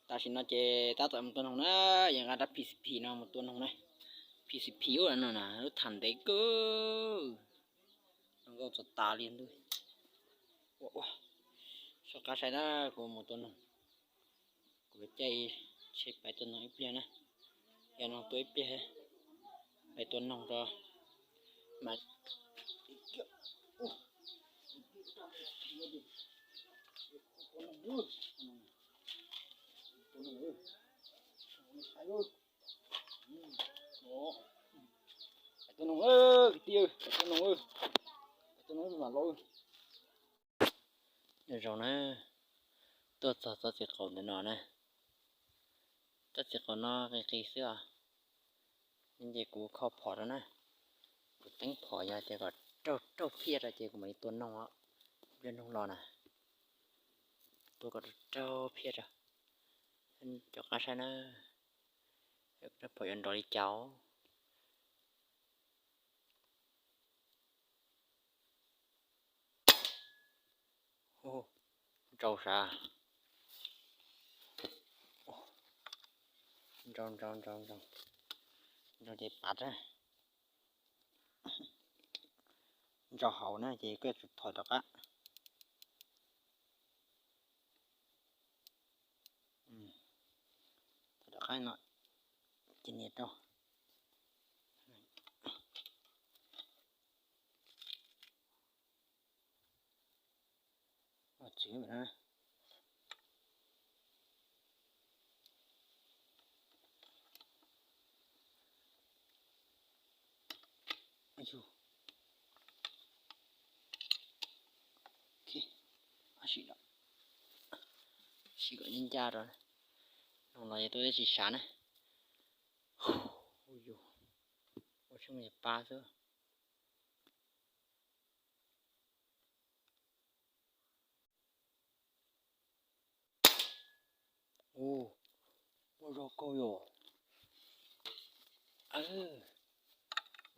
Tam sim no ces tab tom mus tua noog na, yuav nqa rab P C P no mus tua noog na. P C P ub no na lub tham ntev kawg, zoo nkauj txog tas li ntuj. Ua ua, soj qab saib na, kuv mus tua noog, kuv caij tsheb pais tua noog ib pliag na. Yog no tua ib pliag, pais tua noog rau mas. Tua noog, kwv tij, tua noog, tua noog mam los. Nyob zoo na, tuaj txog tsob txiv qaub ntawm no na. Tsob txiv qaub no qis qis xwb os, ces kuv kho phom rau na. Kuv teeb phom yog tias kom raug raug phiaj rau ces kuv mam li tua noog os. Pliag noog los na, tua kom raug raug phiaj rau. Cov qab saib na, phom yuav nrov li cas. Nrau sav. Nrau nrau nrau nrau. Nrau ces pav. Nrau hauv na ces koj tsum thom rov qab. Thom rov qab no ces nias rau. Txiv na. Sim, sim kom ncaj ncaj rau. Noog los ces tuaj tsis sav na. Ua tshoob pab xwb. Ua, muaj zog kawg yom.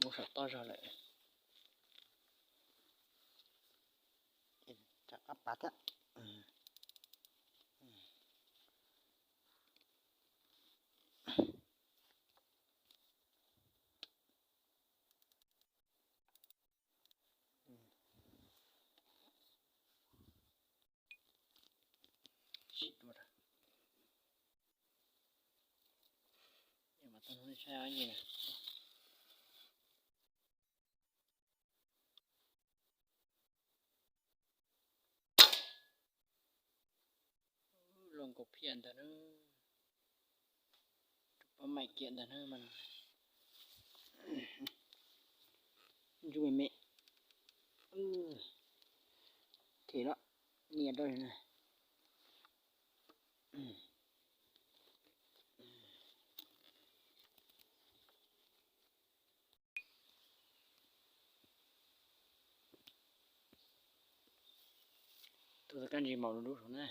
Muab saum toj zog lawm. Rov qab pav thiab. Lub nkaus phiaj ntawd na, rau pab maim kiag ntawd na mas. Ntsej me me. Khe lawm, nias rau na. Tus kab ntsis maum dub dub saum na.